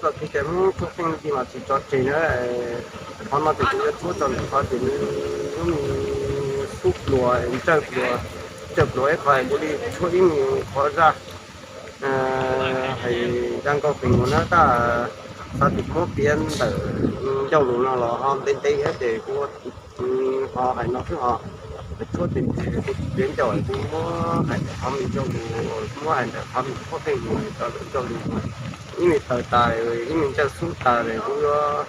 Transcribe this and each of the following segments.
Los kuv tias Hmoob tshuab pheej li mas tsis tso tseg na. Qhov no ces kuv yuav tshuab tso ntawm qhov ces nws lub me xub pluas, ntsawj pluas, ntsawj pluas ib qho kuv li tshuab ib me qhov zaj hais zaj nkauj qees mus na, tab xav tias muab piav ntawm ncauj lus no los ho ntev ntev thiab ces kuv ho hais no xwb ho. Tshuab tias kuv tsis piav ncauj, kuv muab hais ntawm qhov me ncauj lus, muab hais ntawm qhov me tshuab pheej mus rau ntawm ncauj lus, ib me taws tas, ib me ntsawj xub tas kuv yuav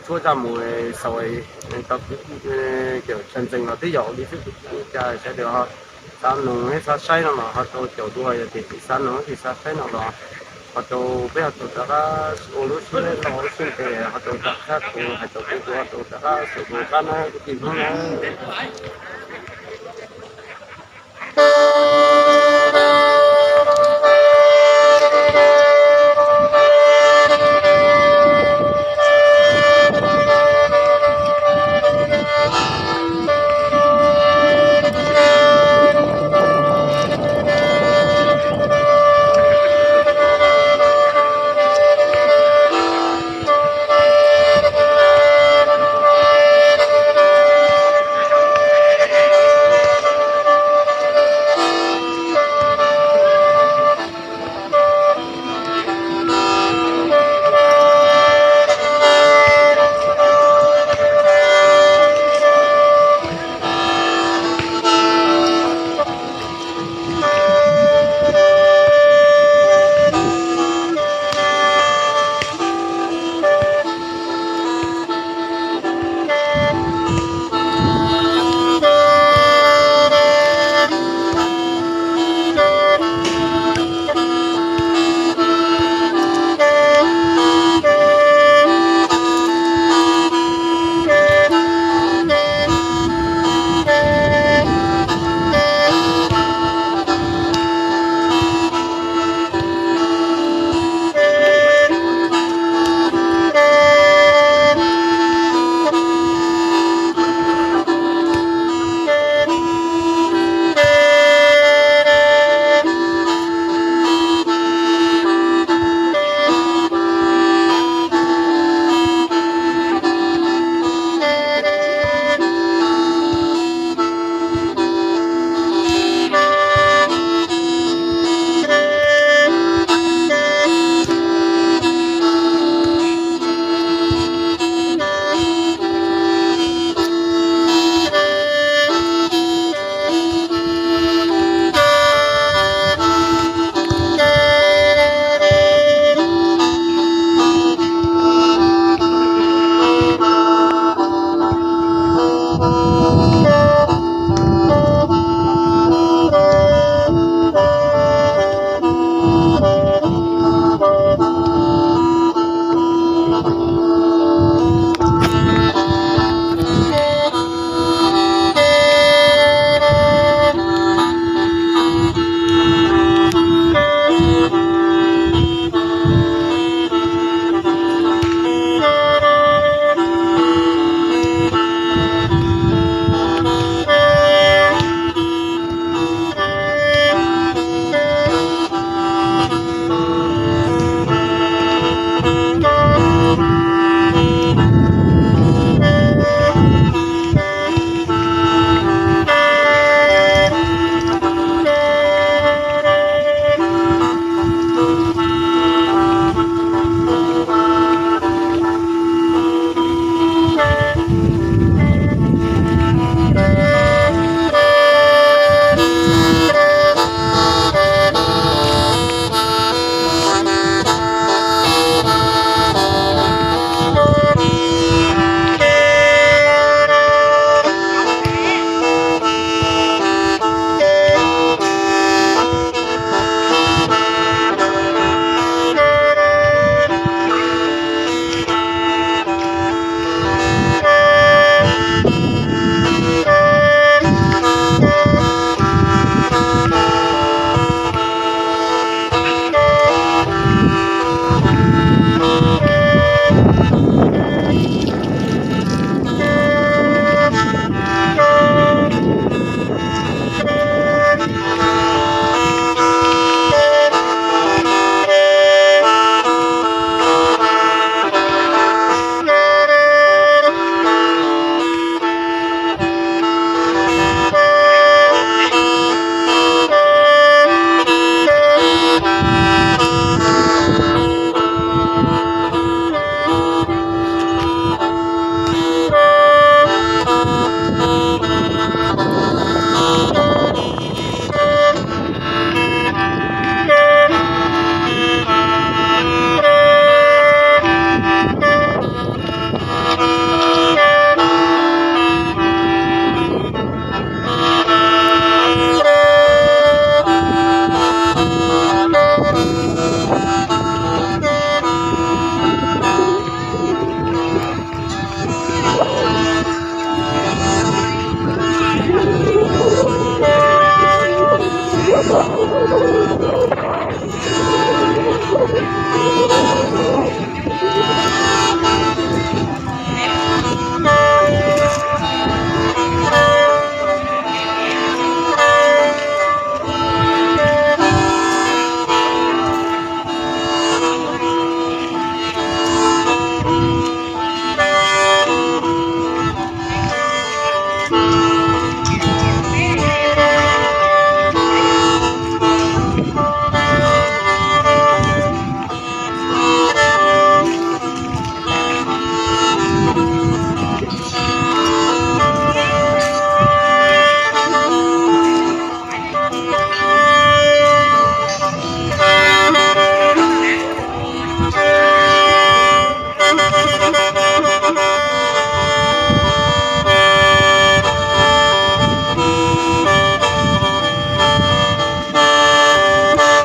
tshuab zaj mus xaus rau kuv cawm tshaj ntsees los twb yog ua li xwb. Kuv cas sawv daws ho xav noog thiab xav saib no los ho tau caum dua, yog tias tsis xav noog thiab tsis xav saib no los ho tau, peb ho tau rov qab ua lub siab loj lub siab ntev, ho tau rov qab tus hais tau kuv, kuv ho tau rov qab xaus dua qab na kwv tij Hmoob na.